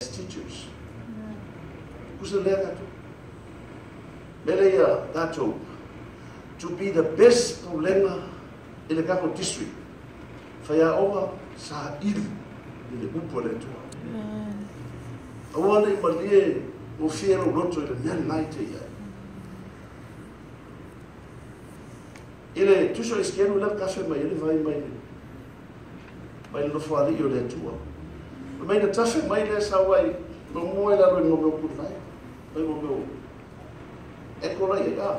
As teachers. Kusa lea tatou. Mele ia tatou to be the best pulega i le tatou district. Faiaoga saili i le upu a le Atua. Aua ne i malie gofie lou loto i le mea lena e te i ai. I le tusi o Esekielu lea tafe mai ai le vai mai le mai le nofoalii o le Atua. Fai mai na tafe mai lea sau ai muamua i lalo i mea o kulivai, mai mea o ekola ia a.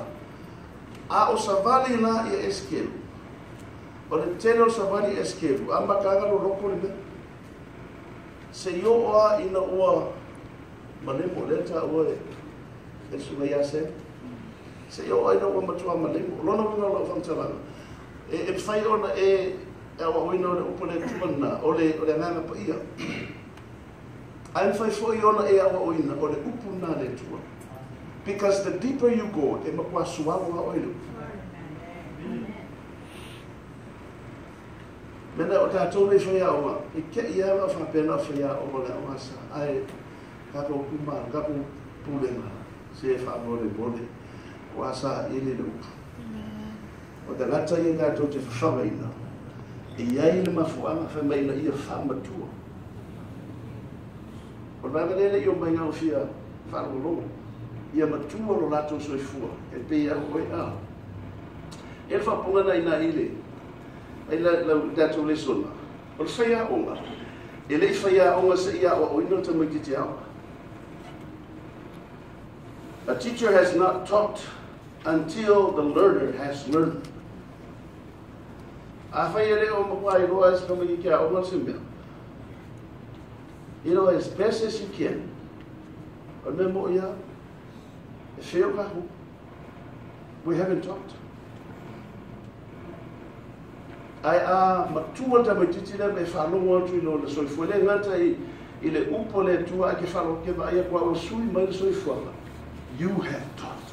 A o savali la ia Esekielu, o le tele o savali Esekielu, a mataga lo loko le mea. Se i oo a ina ua malemo lea taua e e susuga ia Sam. Se i oo a ina ua matua malemo. O lona uiga o lau faamatalaga, e mafai ona e aoaoina o le upu a le Atua lena, o le, o le Agaga Paia. Ae mafai foi ona e aoaoina o le upu lena a le Atua. Because the deeper you go, e matua sualo lava oe i le upu. Mea o tatou nei faiaoga, e te i lava o faapena o faiaoga o le aoga sa, ae tatou kumalo, tatou pulega, se faamolemole, ua saili le upu. O tagata ia tatou te fafagaina, e i ai le mafuaaga fai mai ina ia faamatua. O le vaega lea e le i omai au fia faalogologo, ia matua lo latou soifua, e pei au oe a. E le faapopoga na ina i le, ai la, lau tatou lesona, o le faiaoga, e le i faiaoga se i aoaoina le tamaitiiti aoga. A teacher has not taught until the learner has learned. Afai e le o matua iloa e se tamaitiiti aoga se mea, you know, as best as you can, o le mea mo ia, e fail tatou. We haven't taught. Ae a matua le tamaitiiti lea ma e faalogo atu i lona soifua, e le gata i, i le upu a le Atua, ae ke faalogo ke vaai atu a ua sui mai le soifuaga. You have taught.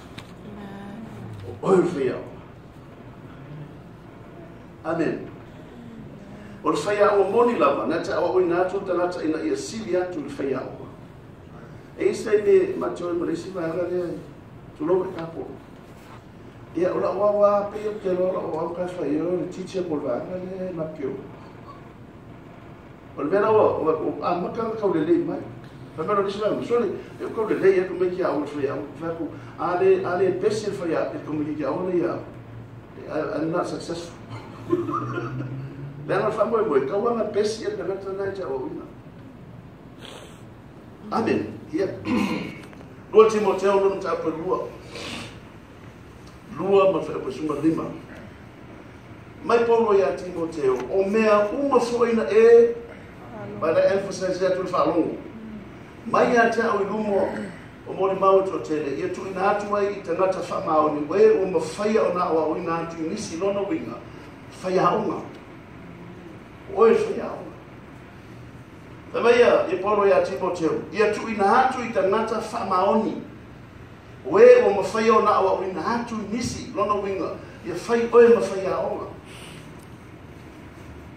O oe o le faiaoga. Amen. O le faiaoga moni lava, na te aoaoina atu le tagata ina ia sili atu i le faiaoga. E i ai se taimi matou i ma le isi vaega lea, tulou e tapo. Ia, o lau au lava, pei ou te iloa o lau au ka fai o le teacher mo le vaega lea e lape o. O le mea la ua amata ona taulelei mai. Fai mai loa le isi vaega, sole, e ua taulelei atu mai ki aoga le faiaoga. Fai atu, a le, a le pese le fai le tamaitiiti aoga lea ia au. I'm not successful. Leaga o le faamoemoe, tau lava na pesi ia le tagata lena e te aoaoina. Amen. Ia. 2 Timoteo lona mataupu e lua. 2 ma le 15. Mai Paulo ia Timoteo, o mea uma foi na e, vai le emphasize atu le faalogo. Mai ia te au i luma o molimau e toatele, ia tuuina atu ai i tagata faamaoni, ua e ua mafaia ona aoaoina atu i nisi lona uiga, faiaoga. O oe le faiaoga. Fai mai ia Paulo ia Timoteo, ia tuuina atu i tagata faamaoni, o e ua mafaia ona aoaoina atu i nisi, lona uiga, ia fai oe ma faiaoga.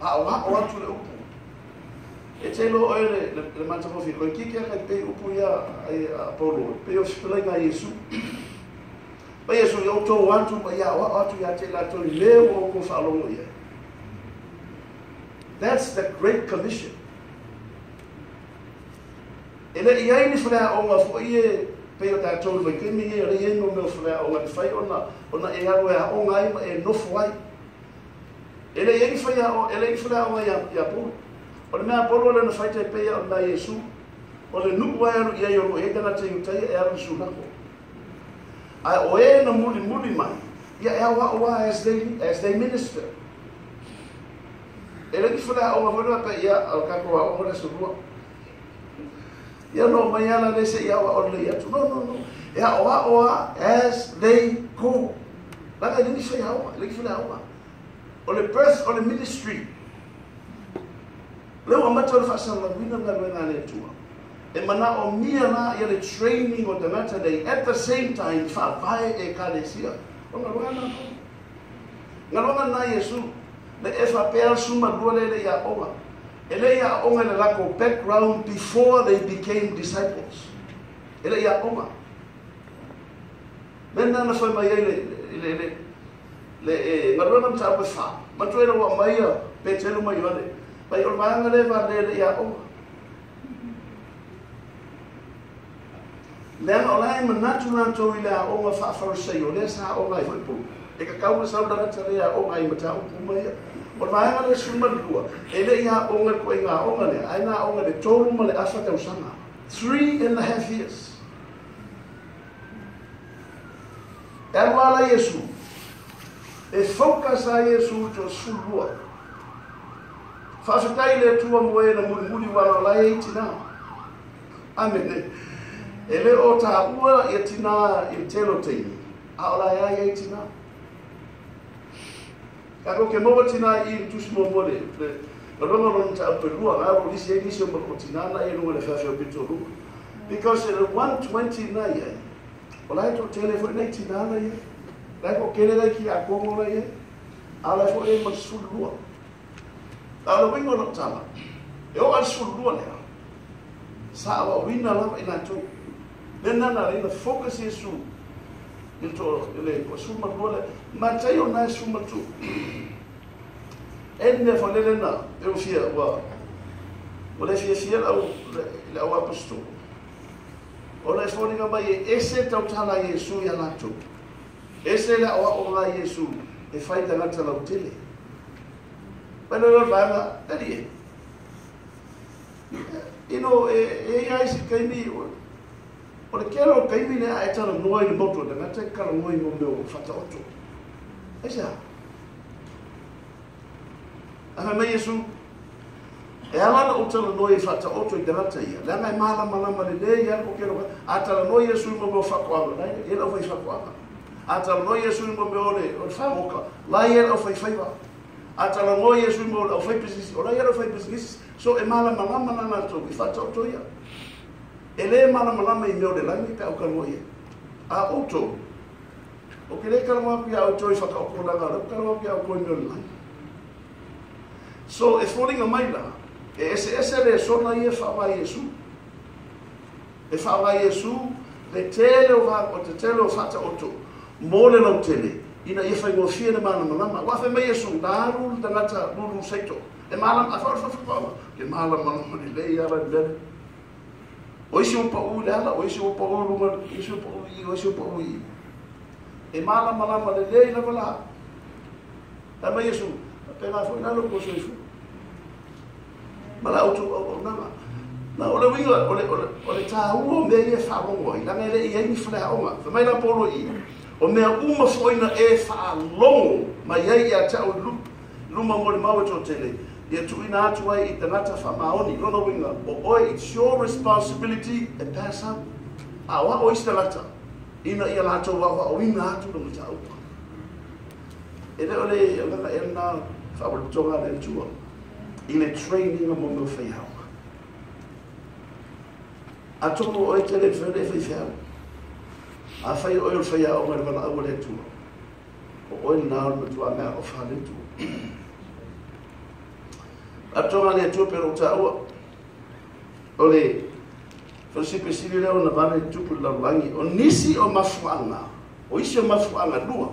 Aoao atu le upu. E te iloa oe le, le, le matagofie, koe kiki aka i pei upu ia a Paulo, pei o fetalaiga a Iesu. Mai Iesu ia outou atu ma ia aoao atu ia te i latou i mea ua outou faalogo i ai. That's the great commission. E le i ai ni faleaoga foi e pei o tatou i le vaitaimi lenei, o lea e i ai mo mea o faleaoga e mafai ona, ona e alu e aoga ai ma e nofo ai. E le i ai ni faiaoga, e le i ni faleaoga ia, ia Paulo. O le mea a Paulo lea na fai tai pei o le mea a Iesu, o le nuu lava e alu i ai o lo o i ai tagata Iutaia e alu i Sunako. Ae o e na mulimuli mai, ia e aoao lava as they, as they minister. E le ni faleaoga foi lea faapea, ia, o le tatou aoga le aso lua. Ia no mai ala le se i aoao lelei atu. No, no, no. E aoao lava as they go. Leaga e le ni faiaoga, e le ni faleaoga. O le birth o le ministry. Lea ua amata ona faasalalauina le galuega a le Atua. E manaomia la ia le training o tagata nei at the same time faavae Ekalesia. O le galuega lena a Paulo. Galuega lena a Iesu. Le e faapea le suma lua lea e le i aoga. E le i'aoga i le latou background before they became disciples. E le i'aoga. Mea lena na fai mai ai le, le, le, le e, galuega mataupu e fa. Manatua ina ua aumai ia Petelo ma Ioane, mai o le vaega lea e valea e le i'aoga. Leaga o la e manatu latou i le aoga faa-Fariseio, lea sa aoga ai foi Paulo. E tatau ona sau tagata lea e aoga ai i mataupu uma ia. O le vaega lea 12, e le i aoga i le ituaiga aoga lea, ae na aoga i le 3.5 tausaga. 3.5 years. E alu lava la Iesu, e focus lava Iesu i le toasefululua. Faafetai i le Atua mo e na mulimuli aua o la e i ai tina. Amene. E le o taua ia tina i le tele o taimi, a o la e i ai tina. Tatou te maua tina i le tusi muamua le galuega o lona mataupu e lua, na o lisi ai nisi o o tina na i luga le feafea o pito o luga. Because e le 120 na i ai, o la e toatele foi nai tina na i ai. La e toatele lai ki akongo la i ai. A o la e foi e ma le 12. A o le uiga o lau tala, e oo lava i le 12 lea, sa aoaoina lava i latou. Lea na ala ai ona focus Iesu i le toa, i le 12 lea. Mataio lena e 13. E le mea foi lele na, e ua fia, ua, ua le fiafia le au, le au aposetolo. Ona e foliga mai e ese tautala a Iesu ia latou. Ese le aoaoga a Iesu e fai tagata lautele. Mai le vaega, alii e. Ino e e ia isi taimi o le tele o taimi lea a e talanoa i le motu o le tagata e talanoa i mo mea o faataoto. Aisea? Ae fai mai Iesu, e ala ona ou talanoa i faataoto i tagata ia, leaga e malamalama lelei lava ko kelo. A talanoa Iesu i mo mea o faatoaga, la e i ai le aufaifaatoaga. A talanoa Iesu i mo mea o le o le fagoka, la e i ai le aufaifaiva. A talanoa Iesu i mo le aufaipisinisi, o la e i ai le aufaipisinisi. So e malamalama la latou i faataoto ia. E le malamalama i mea o le lagi pe a ou talanoa i ai. A outou, ou te le talanoa atu iā outou i faataoto leaga o lea ou te talanoa atu iā outou i mea o le lagi. So e foliga mai la, e eseese lesona ia e faaaoga e Iesu. E faaaoga e Iesu le tele o va, o te tele o faataoto mo le lautele ina ia faigofie le malamalama. Aua fai mai Iesu, na alu le tagata lulu seito, e malama, a fai o le faatoaga, e malamalama lelei lava le mea lea. O isi ua pau i le ala, o isi ua pau i luga, o isi ua pau i i, o isi ua pau i i. E malamalama lelei lava la. Fai mai Iesu, faapena foi la lo outou soifua ma la outou auaunaga. Ma o le uiga, o le, o le, o le taua o mea ia e faalogo ai, leaga e le i i ai ni faleaoga. Fai mai la Paulo i i, o mea uma foi na e faalogo mai ai ia te au i luma molimau e toatele, ia tuuina atu ai i tagata faamaoni. Lona uiga, o oe, it's your responsibility e pass out. A o au o isi tagata, ina ia latou aoaoina atu le mataupu. E le o le agaga ea lena faaputaputoga a le Atua i le training mo mea o faiaoga. Atonu o oe te le mafai ona e faifeau. Afai o oe o le faiaoga i le valaau a le Atua, o oe lena o le matua mea alofa a le Atua. Faaputaputoga a le Atua pe o lou taua, o le falesipe sili lea ona vave tupu i le lalolagi, o nisi o mafuaaga, o isi o mafuaaga lua,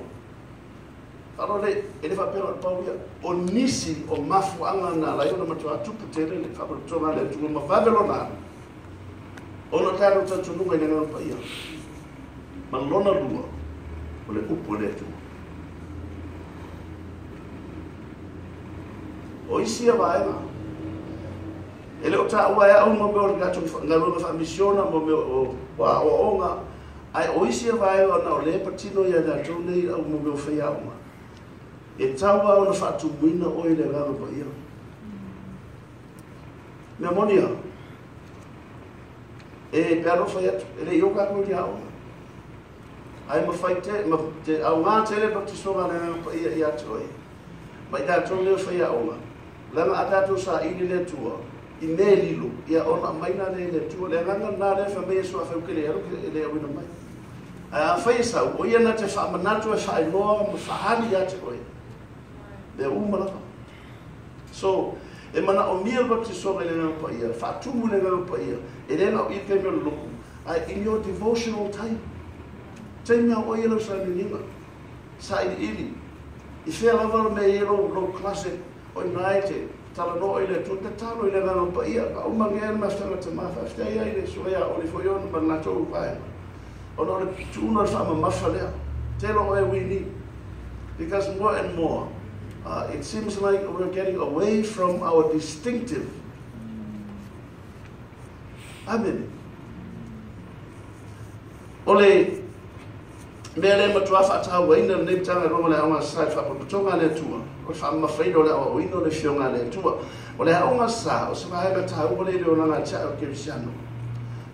Faaloalo e le faapea o le pau ia. O nisi o mafuaaga na ala ai ona matua tupu tele le faapotopotoga a le Atua ma vave lona alu, ona o tatou talitonuga i le Agaga Paia. Ma lona lua, o le upu a le Atua. O isi ia vaega, e le o taua e au mo mea o le tatou galuega faamisiona, mo mea o aoaoga, Ae o isi ia vaega ona o lea e patino ia tatou nei au mo mea o faiaoga, e tau lava ona faatumuina oe i le Agaga Paia. Mea moni lava, e pe alo fai atu, e le i o tatou i le aoga. Ae mafai te, ma, te aoga tele baptisoga a le Agaga Paia ia te oe, ma i tatou nei o faiaoga, leaga a tatou saili le Atua, i mea e lilo, ia ona aumai la lea e le Atua. Le agaga lena lea fai mai Iesu, afai ou te le alu, e le auina mai. Ae afai e sau, o ia na te faamanatu e faailoa ma faaali ia te oe mea uma lava. So, E manaʻomia le baptisoga i le Agaga Paia, faatumu i le Agaga Paia, e le na o i le taimi o le lotu, ae in your devotional time. Taimi a o ai lau sailiiliga, sailiili, i fea lava le mea e i ai lou closet, o i ina e te talanoa i le Atua, tatalo i le Agaga Paia, faaumagea le mafutaga tama, faafetai ai le suaia o le foi ona ma le latou vaega. Ona o le tuuga o le faamamafa lea, tele o oe we need. Because more and more, it seems like we're getting away from our distinctive. Amen. O le mea lea e matua faatauaina lenei Matagaluega o le Aoga Sa i le Faapotopotoga a le Atua, o le faamamafaina o le aoaoina o le Afioga a le Atua. O le Aoga Sa, o se vaega taua lea i le olaga atiae o le Kerisiano.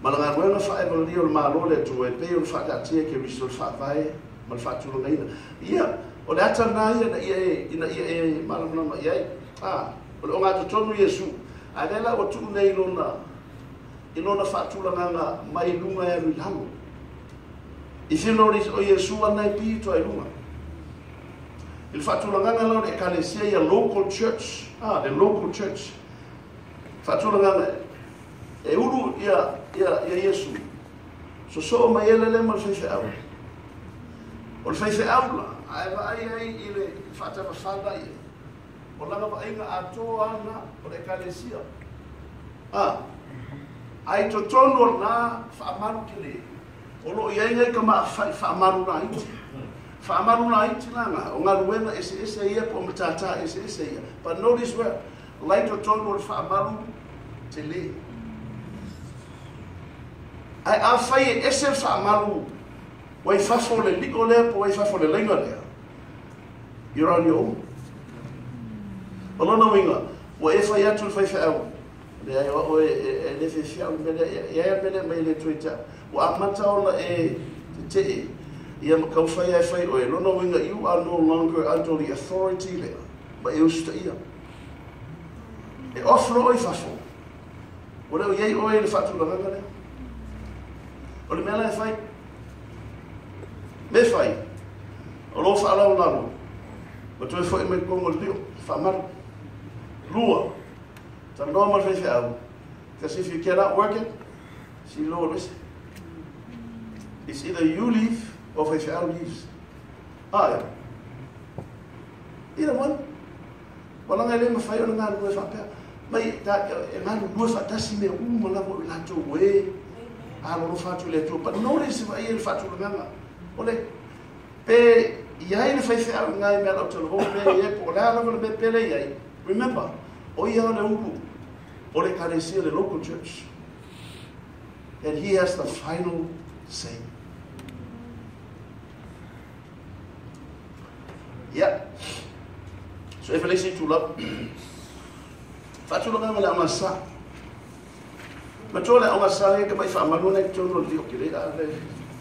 Ma le galuega faaevalelia o le Malo o le Atua e pei ona faataatia e Keriso le faavae ma le faatulagaina. Ia, o le ata lena ia ina ia e, ina ia e malamalama i ai. A, o le ogatotonu Iesu, a lea la ua tuu nei i lona, i lona faatulagaga mai luga e alu i lalo. If you notice, o Iesu ana e pito ai luga. I le faatulagaga la o le ekalesia ia local church, le local church. Faatulagaga e ulu ia, ia, ia Iesu. Sosoo mai ai le ma le faifeau. O le faifeau la, ae vaai ai i le faatafafana ia. O lana vaaiga atoa ana o le ekalesia. Ai totonu o lena faamalu tele. O lo o i ai nai tamaafai faamalu laiti. Faamalu laiti la na, o galuega eseese ia po o matata eseese ia. But notice where, lai totonu o le faamalu tele. Ae afai e ese le faamalu ua i fafo o le liko lea po ua i fafo o le laina lea, you're on your own. O lona uiga, ua e fai atu le faifeau, leai o au e le fiafia au i le mea lea, e i ai lava le mea lea e aumai e le Atua ia te au. Ua amata ona e tetee ia ma tau fai ae fai oe, lona uiga, you are no longer under the authority lea, ma e usitaia. E off loa oe i fafo, ua le o i ai oe i le faatulagaga lea. O le mea la e fai, me fai, o lou faalalolalo, ma toe foi mai totonu o le lio, faamalu. Lua, talanoa ma le faifeau, because if you cannot work it, silo o ese. It's either you leave or faifeau leaves. Ae, either one. Walaga e le mafai ona galulue faapea. Mai ta, e galulue faatasi mea uma lava o i latou ua e alolofa atu i le Atua. But notice vaai ai le faatulagaga. O le, pe i ai le faifeau i ngai mea lau talavou, pe i ai, po o le a lava le mea pe le i ai. Remember, o ia o le ulu o le ekalesia, le local church. And he has the final say. Ia. So e fale isi tulaga. Faatulagaga le aoga sa. Matua le aoga sa e ka mai faamalu nei totonu o le lio kele a le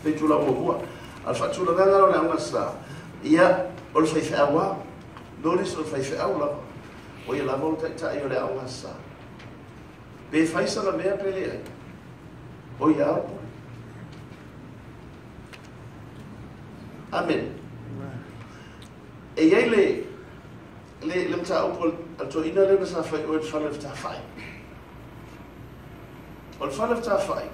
le tulaga muamua. A le faatulagaga o le aoga sa. Ia, o le faifeau lava. Notice o le faifeau lava. O ia lava o le taitai o le aoga sa. Pe fai sana mea pe leai. O ia au. Amen. E i ai le, le, le mataupu a le toeaina lea na sa fai oe le fale o le fetāfai. O le fale o le fetāfai,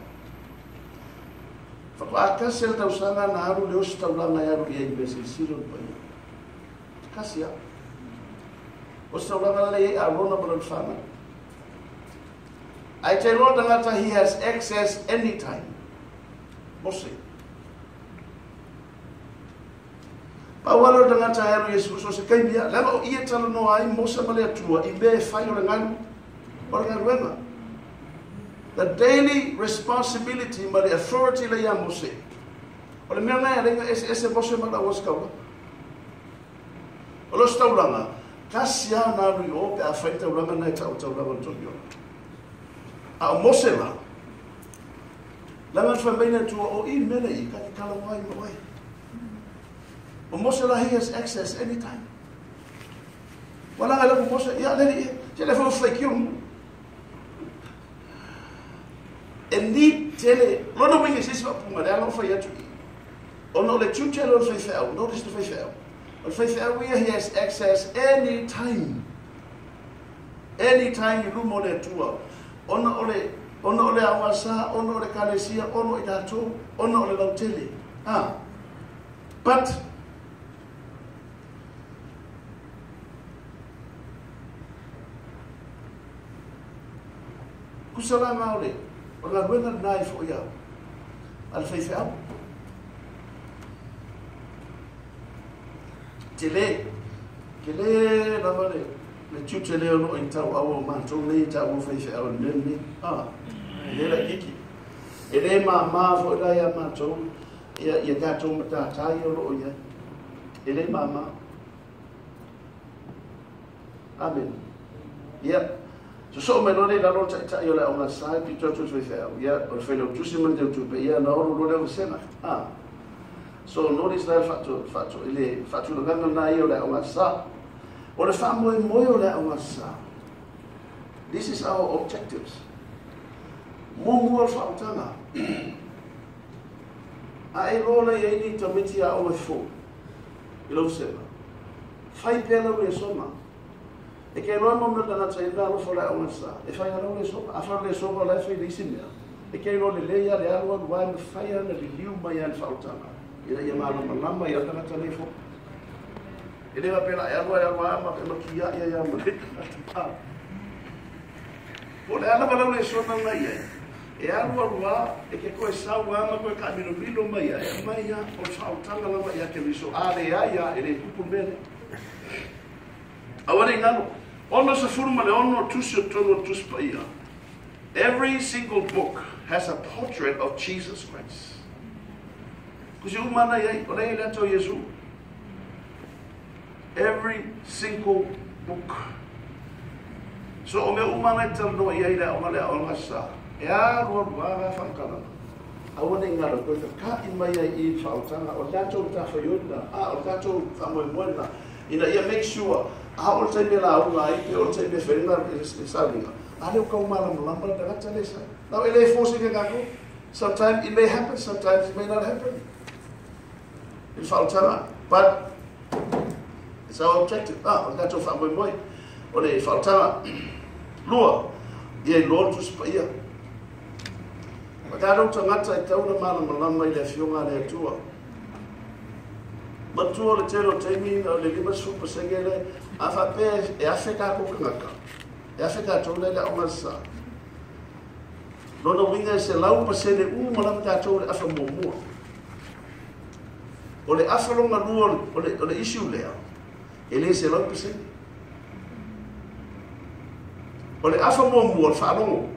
faatoa tasi le tausaga na alu le ositaulaga e alu i ai i mea silasila o le paia. Tasi lava. Ositaulaga la i ai Arona ma lana whānau. Ae te iloa le tagata he has access anytime. Mose. Pau lava lea o le tagata e alu i Iesu so se taimi lava, leaga o i e talanoa ai Mose ma le Atua i mea e fai o le galu, o le galuega. The daily responsibility ma le authority lea ia Mose. O le mea lena e ala ai ona eseese Mose ma lau ositaulaga. O le ositaulaga, tasi lava ona alu i o pe a fai le taulaga lena e tau o le taulaga o le Toiola. A o Mose la, leaga na fai mai le Atua, o i le mea lea i, ka te talanoa ai ma oe. O Mose la, he has access anytime. Ua laga i lau Mose, ia le alii e, se le fai faitio mu. E ni tele, lona uiga i se isi faaupuga, lea la ua fai atu i i. Ona o le tiute lea o le faifeau, notice le faifeau. O le faifeau ia, he has access anytime. Anytime i luma o le Atua, ona o le ona o le Aoga Sa, ona o le Ekalesia, ona o i tatou, ona o le lautele. Ah. But kusa la ma o le o le galuega lena e foi a le faifeau. Tele, tele lava le tiute lea o lo o i tauau o matou nei e taua faifeau i le mea lenei. Ah, e le laitiiti. E le māmā foi la ia matou ia tatou matata ia o lo o i ai. E le māmā. Amen. Ia, sosoo mai loa lea i lalo o le taitai o le Aoga Sa e pito atu i le faifeau, ia, o le failautusi ma le teutupe, ia, ona olo loa lea o vasega. Ah. So, notice la le faatu, i le faatulagaga lena ia o le Aoga Sa. O le faamoemoe o le Aoga Sa, this is our objectives. Muamua o le faautaga. A e iloa la i ai ni tamaiti aoga fou i lau vasega, fai pea lau lesona. E ke iloa mo mea tagata i le alofa o le Aoga Sa, e fai lau lesona. A fai lesona o la e fai le isi mea. E ke iloa lelei a le alu alu ai mafai ana liliu mai a le faautaga. Ina ia malamalama i a tagata nei fou. E le faapea e alu ai alu a ma makia ia ia ma le tagata. Po o le a lava lau lesona na i ai. E alu alu a, e ke koe sau a ma koe kaamilomilo mai ia, e mai ia, o le faautaga lava ia Keriso. A le ai ia, e le tupu le mea lea. Aua ne i galo, 66 tusi o totonu o le Tusi Paia. Every single book has a portrait of Jesus Christ. Kusi uma ana i ai, o lea i le ata o Iesu. Every single book. So o mea uma ana e talanoa i ai le aoga le aoga sa, e alu alu a la whakalana. Aua ne i galo, koe kaka'i mai ai i le faautaga, o le tatou matafaioi lena, a o le tatou faamoemoe lena, ina ia make sure, a oo le taimi e lauga ai, pe oo le taimi e fai ai le sauniga, a lea ua tau malamalama le tagata lea sa. Now, e le force ina tatou. Sometimes it may happen, sometimes it may not happen. I le faautaga, but it's our objective. Ah, o le tatou faamoemoe, o le faautaga. Lua, ia iloa le Tusi Paia. O tatou tagata e tau na malamalama i le Afioga a le Atua. Matua o le tele o taimi o le 50% le, a faapea e afe tatou tagata, e afe tatou lea i le Aoga Sa. Lona uiga e 100% uma lava tatou o le afa muamua. O le afa lona lua o le issue lea, e le 100%. O le afa muamua o le faalogo.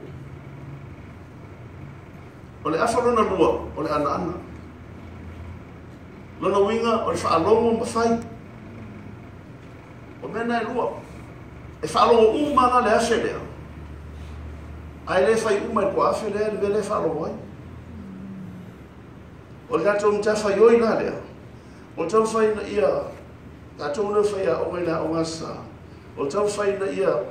O le afa lona lua o le anaana. Lona uiga o le faalogo ma fai. O mea na e lua. E faalogo uma la le afe lea. Ae le fai uma i le afe lea le mea lea e faalogo ai. O le tatou matafaioi la lea, o le taumafai ina ia tatou lea fai aoga i le Aoga Sa, o le taumafai ina ia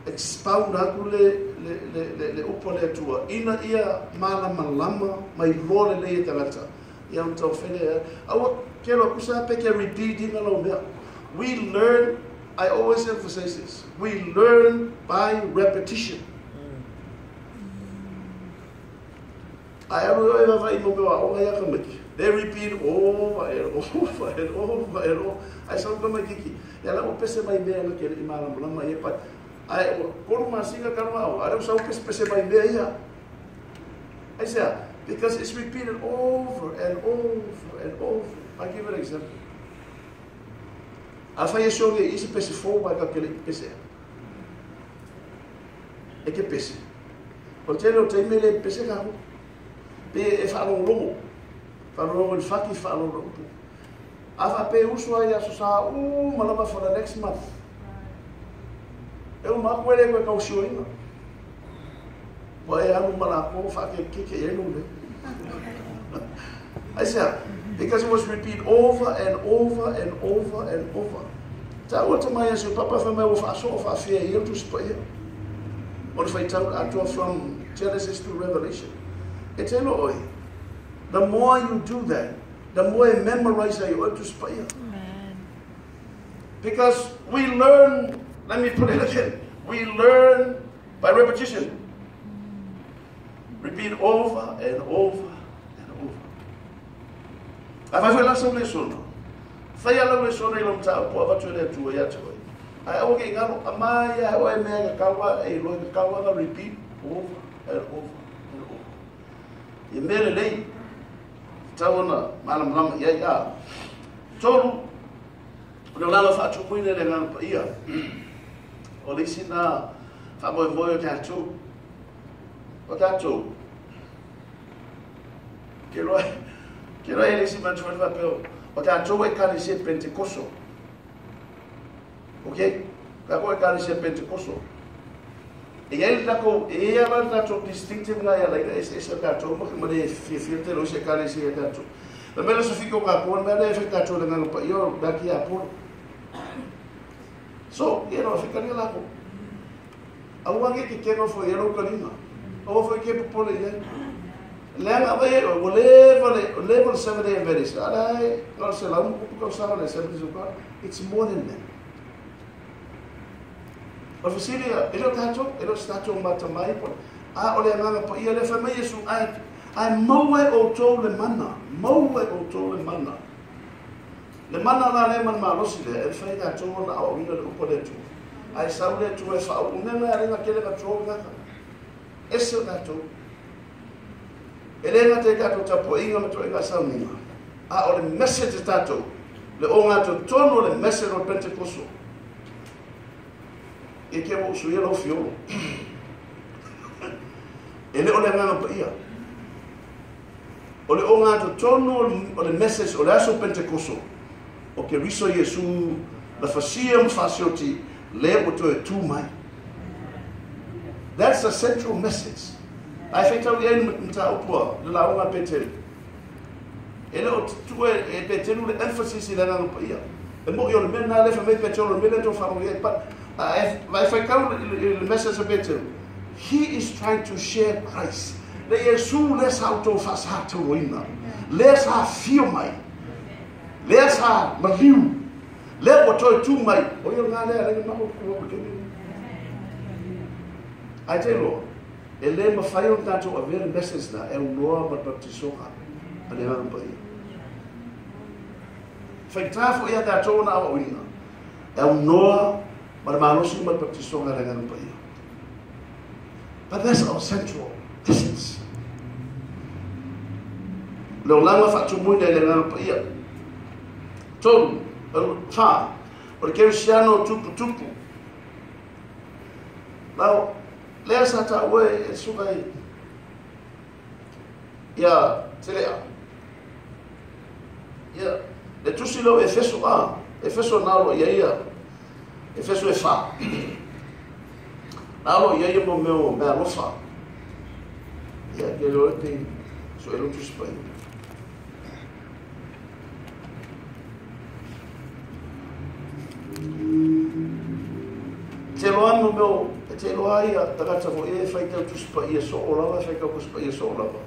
expound atu le upu a le Atua ina ia malamalama ma iloa lelei e tagata. Ia ona taumafai lea. Aua kelo kusa pe ke repeat ina lau mea. We learn, I always emphasize this, we learn by repetition. Ae alu e vaavaai i mo mea o aoga ia tamaiti. They repeat over and over and over and over. Ae sau tamaititi, ia la ua pese mai mea na ke le i malamalama ia but ae ua 3 masina talu aoga, a lea ua sau pesepese mai mea ia. Aisea? Because it's repeated over and over and over. I give an example. Afai e siogi e isi pese fou mai ka ke le i pese ea. E ke pese. O le tele o taimi e le pese ka hu. Pe e whaalongolongo. Whaalongolongo i le whaki, whaalongolongo upu. A whaape usu ai aso sa uma lava for the next month. E uma aku e le koe kausioina. Ua e alu ma lākou whaakekeke i ai lou leo. Aisea, because it was repeat over and over and over and over. Taua tamai a si o papa whai mai ua whaasoo whaafea i au Tusi Paia. O le faitau atoa from Genesis to Revelation. E te ilo oi, the more you do that, the more e memorize ai oe Tusi Paia. Because we learn, let me put it again, We learn by repetition. Repeat over and over and over. A fai foi la sau lesona. Fai ala lesona i lo mtau po avatu le atua ia te oe. Ai aua ke ingalo, a mai a oe mea ka kaua e loe ka kaua na repeat over and over and over. I mea le lei, tau ona malamalama i ai a. Tolu, o le olalo whaatumuina le ngana pa ia. O le isi na whaamoemoe o tātou. O tātou. Ke roa e le isi mantu whai whapeo. O tātou e kare se Pentekoso. Ok? Ka koe kare se Pentekoso. E ia le tako, e ia la tātou distinctive nga ia laina ese ese tātou, maka mane e whiawhia te rose kare se ia tātou. La mea la sofiko ngā koa, mea le e tātou le nganga pa ia, mea ki a polo. So, ia no, whikania lako. Aua nge ke kenga fo ia rau kalima. Aua fo ke popole ia. Leanga vai e, o leva le 7-day Adventist. Ala e, ngā se lau mukupu kau sawa le 7 days of God. It's more than that. O whasilia, e leo tātou, e leo tātou mata mai, a o le anganga pa ia le whai mai Yesu, ai maua e o tō le mana, maua e o tō le mana. Le mana la le mana malosi le, e whai tātou ona au ina le upa le tū. Ai sau le tū e whau, unena e renga kele ka tō ngaka. Ese o tātou. E le ngā te tātou tapo inga ma tō inga sauninga. A o le message tātou, le o ngā tō tono le message o Pentekoso. E ke o usu ia lau fiolo. E le o le nganga pa ia. O le o ngā tō tono o le message o le aso Pentekoso. O ke riso Yesu, la fasia ma fasioti, le o tō e tū mai. That's the central message. Ai whaitau i ainu mta upua, le la unga Petelu. E le o tue e Petelu le emphasis i le nganga pa ia. E mo i o le mea nā lefa mei Petelu, le mea le tō whanau ia, but vai whaitau le message a Petelu. He is trying to share Christ. Le Yesu le sa auto whasātou roina. Le sa whio mai. Le sa maliu. Le o toi tū mai. O ia ngā lea, lenga mako kua ko kene. Ai te loa, e le mawhai o tātou a vera message na, e unoa ma baptisoga, a le hanga pa ia. Whaitāfo ia tātou na awa uina, e unoa ma le malosi ma baptisoga a le hanga pa ia. But that's our central essence. Le olanga whaatumuina e le hanga pa ia. Tolu, wha, o le kerisiano tupu tupu. Lau, lea sa ta ue e suka i ia telea. Ia, le tusi lau Efeso a, Efeso nalo ia ia, Efeso e wha. Nalo ia ia mo meo mea lofa. Ia, ke leo e te so e lo tusi pa ia. Te loa mo meo, te loa ia, tagata fo e whai tau tusi pa ia so o lava, whai tau tusi pa ia so o lava.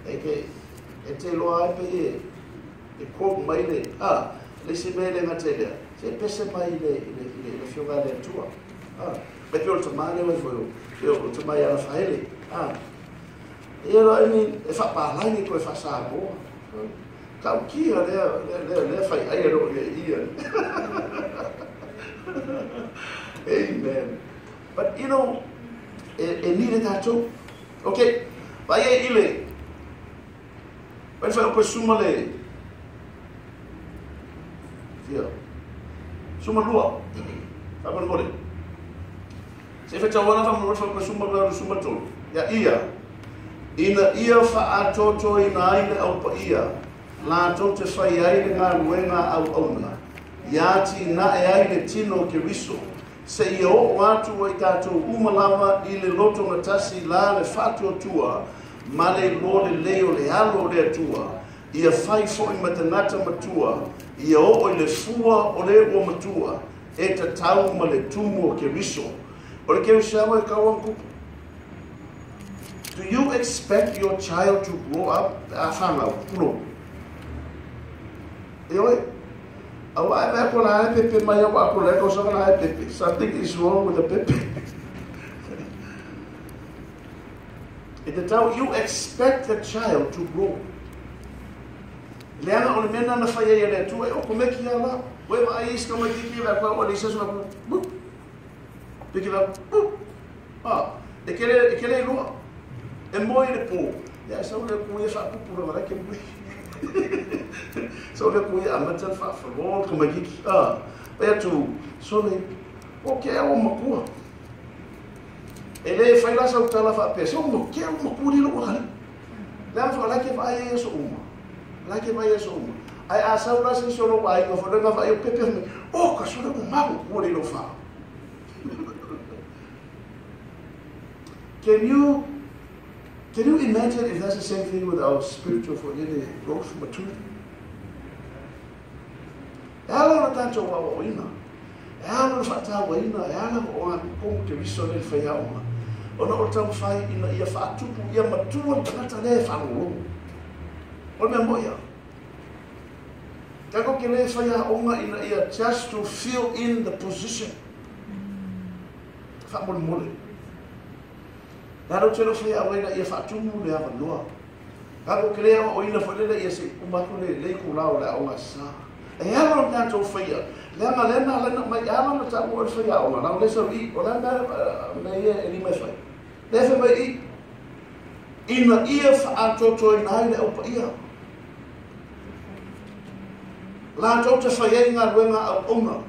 E ke, e te loa ai pe e, e kōku mai le, a, le si mea le ngā lea, se pese mai le, le whionga le atua. A, me pe o le tamā le wai foi o, o le tamā i ala whaele. A, e loa e ni, e whapālai ni koe whasamoa. Ka ukia lea, lea whai ai ro ia ia. Amen. But you know, e nire tātou. Okay, vai e ile. Vai whai ope suma le. Fia. Suma lua. Whai mole. Se whai tauana whai mole whai ope suma lua suma tolu. Ia ia. Ina ia wha atoto ina aile au pa ia. La tau te whai ai le ngā ruenga au auna. Ia ti na e ai le tino ke riso. Se ia o atu ai tātou umalawa i le loto matasi la le whātua tua, ma le lo le leo le alo le atua, ia whai fo i matanata matua, ia o i le fua o le ua matua, e tatau ma le tumu o ke riso. O le ke risawa e kauang kupu. Do you expect your child to grow up? A whanau, pulo. E oe? Aua e mea kola e pepe mai au a kola e kausa e pepe. Something is wrong with the pepe. E te tau, you expect the child to grow. Leaga o le mea lena na fai ai e le Atua, e oko meki lava la. Ua e vaai i isi tamaitiiti e vaai atu o le isi aso vaai atu, boop. Piki vaai atu, boop. Ah, e ke le, e ke le iloa. E moe i le pō, ia e sau le Atua ia faapupu lava la e ke moe. Sau le Atua ia amata le faafaloa le tamaitiiti. Ah, fai atu, sole, o ke au matua. E le fai la sau tala faapea, se o ke au matua le lou akalii. Le aga foi o la e ke vaai ai aso uma. O la e ke vaai ai aso uma. Ae a sau la se isi o lou aiga foi lea na vaai o pepe fai mai, o ka sole ua mau ua le lou fā. Can you Can you imagine if that's the same thing with our spiritual foi lele growth, maturity? E ala ona tatou aoaoina, e ala ona faatauaina, e ala o tonu te riso le faiaoga, ona o le taumafai ina ia faatupu ia matua le tagata lea e faalogologo. O le mea moi ia. Tatou te le faiaoga ina ia just to fill in the position. Faamolemole. Tatou te le faiaoga ina ia faatumu le avanoa. Tatou te le aoaoina foi lele ia se i uma atu le le itulā o le aoga Aso Sa. E ala ona tatou faia, leaga lea na ala ai ona aumai, e ala ona taua o le faiaoga, leaga o lea sau i i, o le a le mea ia e lima e fai? Lea e fai mai i i, ina ia faaatoatoaina ai le Au Paia. Latou te fai ai galuega a auauna.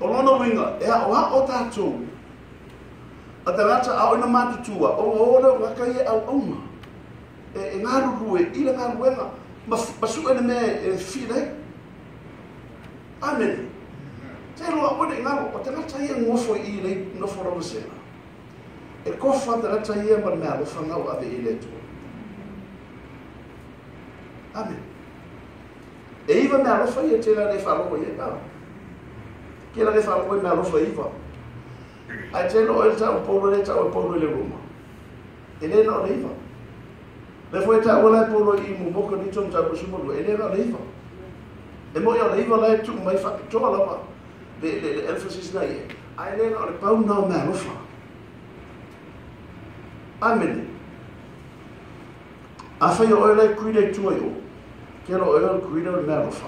O lona uiga, e aoao tatou a tagata a o ina matutua, ona o lea o gata ia e auauna, e galulue i le galuega ma sue le mea e feel ai. Amene. Te loa aua ne i galo, o tagata ia e nofo i i le nofo lava sela. E kofa tagata ia ma le meaalofa na ua ave i le Atua. Amene. E iva meaalofa ia te la le faalogo i ai. Ke la le faalogo i meaalofa e iva. Ae te loa e le tau Paulo le tau e Paulo i le Roma. E le na o le iva. Le foi taua la e Paulo i mo mo Korinto ma tau suma e le na o le iva. E mo i o le iva la e tuu mai faapitoa lava le emphasis na ia. Ae le na o le pau na o meaalofa. Amene. Afai o oe la e kuida i tua i o, ke lo oe o le kuida o le meaalofa.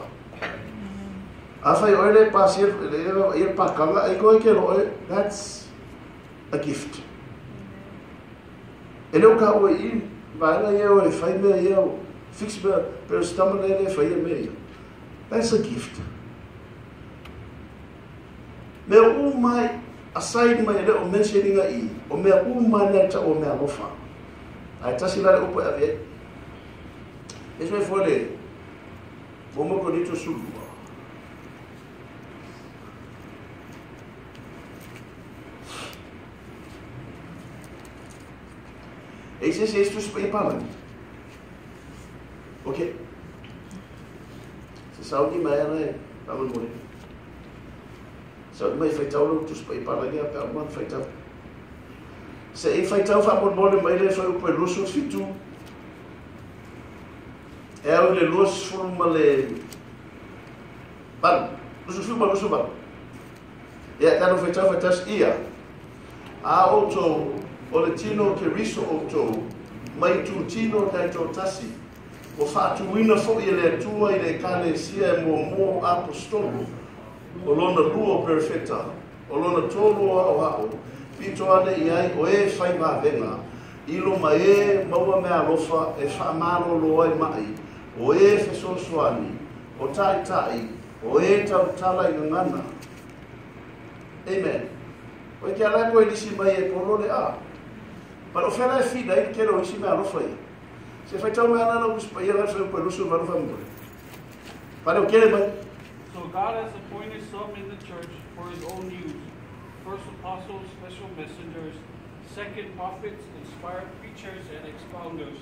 Afai o oe la e pasia le ia pakanga, ai koe ke lo oe, that's a gift. E le o ka ue i, vaega ia o e fai mea ia o fix mea, pero se tama lea le fai mea ia. That's a gift. Mea u mai, aside mai le o mentioninga i, o mea u mai lea ta o mea alofa. Ae tasi la le upu e ave ai. E sui foi le Momo Korinto sulua. E se se istu se palangi. Ok. Se sauni mai ana e faamolemole. Sauni mai faitau lau tusi paia palagi a pe a uma ona faitau. Se i faitau faamolemole mai le fuaiupu e 27 e au i le 28, 27 ma 28. Ia, tatou faitau faatasi ia. A outou, o le tino o Keriso outou, mai itutino taitoatasi, ua faatuina foi e le Atua i le Ekalesia e muamua o Aposetolo, o lona lua o Perofeta, o lona tolu o aoao, pito ane i ai o e fai vavega, i luma e maua meaalofa e faamalolo ai ma'i, o e fesoasoani, o ta'ita'i, o e tautala i gagana. Amen. O e ke ala e koe lisi mai e polo le a. But o fea la e feel ai le tele o isi meaalofa ia. Se faitau mai ana lau Usi Paia la le fai lusu valu faamolemole. Fale o kele mai. So God has appointed some in the church for his own use. First apostles, special messengers, second prophets, inspired preachers and expounders,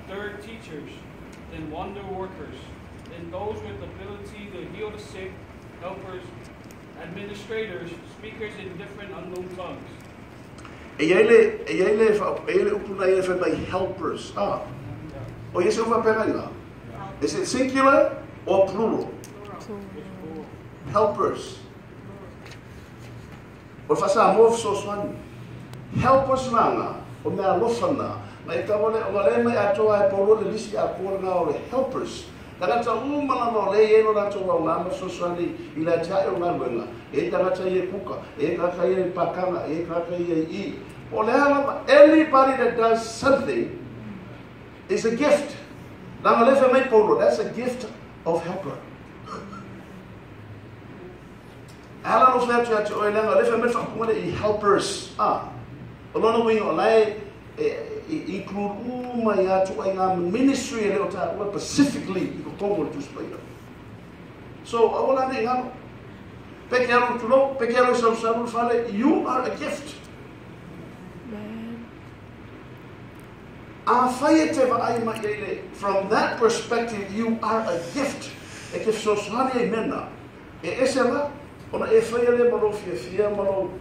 third teachers, then wonder workers, then those with ability to heal the sick, helpers, administrators, speakers in different unknown tongues. E i ai le, e i ai le, e i ai le upu na ia e fai mai helpers. Ah. O ia se upu faapea i la. Is it singular or plural? Helpers. O le faa-Samoa fesoasoani. Helpers na nga, o meaalofa na. Ma e tau le o le mai atoa e polo le lisi a polo na o le helpers. Tagata uma lava o le e lo latou au ngā masosoani i la tia e o ngā luenga. E tagata i e kuka, e tagata i e pakanga, e tagata i e i. O le alama, anybody that does something is a gift. Langa lefa mai polo, that's a gift of helper. Ala no whea atu atu oe langa, lefa mai whakumane i helpers. Ah, o lona winga o lai, include uma i atu ai ngā ministry e leo tāua specifically i ko tongo le tusipaia. So, awala nei ngano. Peke alo tulo, peke alo salu fale, you are a gift. A whai e te vaai mai eile, from that perspective, you are a gift. E ke fesoasoani e mena. E ese la, ona e whai ale malo fia fia malo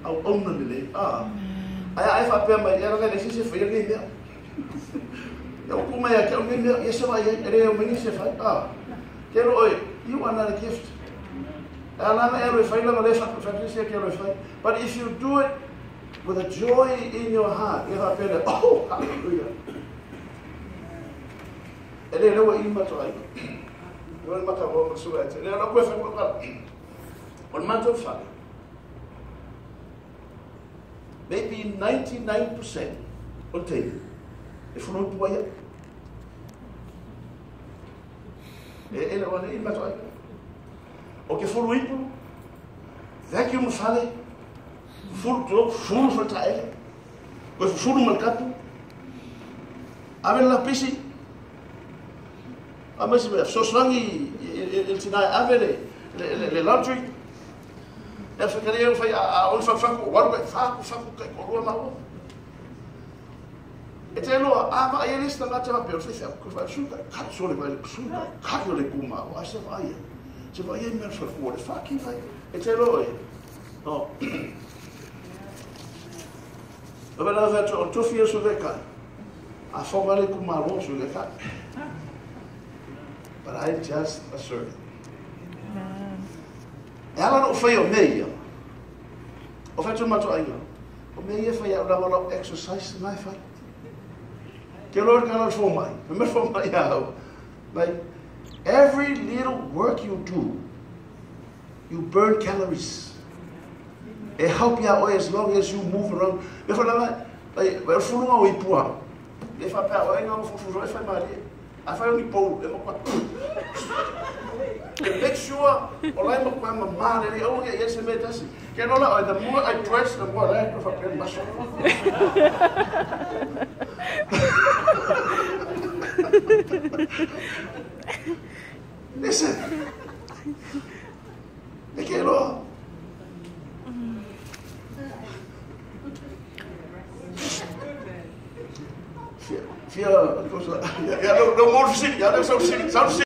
au auna nile. Ah. Ai ai whapea mai, e ranga le sisi whai ngai mea. E o kumai a ke au ngai mea, e se vai e re au mingi se whai. Ah. Ke ro oi, you are not a gift. E alanga e ro e whai langa le whapea se ke ro e whai. But if you do it with a joy in your heart, e whapea le, oh, hallelujah. E le lewa i mato ai. E le maka hoa masua e te. Le ala koe whai wakala. O le mato whai. Maybe 99% o te e whanau pua ia. E le wane i mato ai. O ke whuru ipu, vacuum whale, whuru tō, whuru whataele, koe whuru malkapu, ave la pisi, a mesi mea, sosrangi i tinai ave le laundry, e whakare au whai a on whawhaku, waru kai whaku whaku kai korua maua. E te loa, a maa ia lesi tangata wapea, o whai whaku, whai suka, kari sole mai le suka, kari o le kumau, ai se vaia. Se vaia mea whaku, o le whaki vai. E te loa e. No. O wena whatua, o tofi e su kai. A whonga le kumaro su kai. But I'm just a servant. E ala no whai o mea ia. O whai mato ainga. O mea ia whai au ranga lau exercise ngai whai. Ke loa ka lau fō mai. Me fō mai au. Like, every little work you do, you burn calories. E help ia oe as long as you move around. Me whai langa, like, wai furunga o ipua. Le whai pēa oe ngā mfufu e whai marie. A whai ongi pou, e makua. Make sure, o lai makua ma le au nge yes me tasi. Ke lola oi, the more I dress, the more I like to whapea maso. Listen. E ke loa. Fia, no more city, no